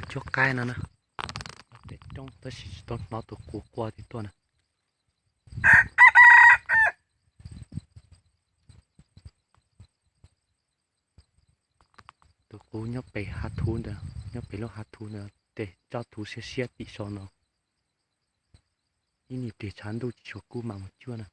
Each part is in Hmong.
cuab qaib no na. Pem roob tab sis tsis tau hnov tus qub qua tiag tuaj na. Tus qub nyob pem hav thuv ntawd, nyob pem lub hav thuv ntawd, tes tsob thuv siab siab tim saum no. Ib nyuag pliag tshav ntuj tsis tshua kub mam mus cuab na.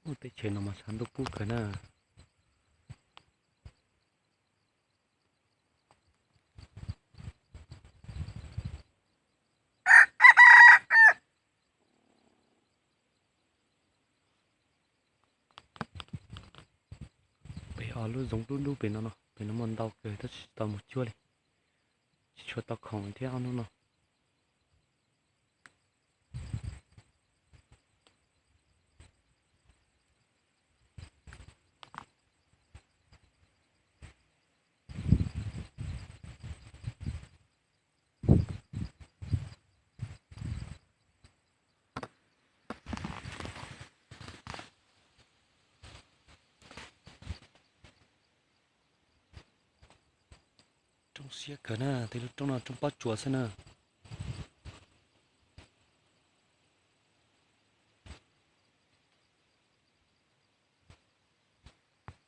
Ub, teb chaws no mas tshav ntuj kub kawg na. Pem os, lub zoov dub dub pem no no, pem no muaj ntau kawg tab sis tsis tau mus cuab li. Tsis tshua tau khoom thiab ob hnub no. Roob siab kawg na, tej lub roob no roob pob tsuas xwb na.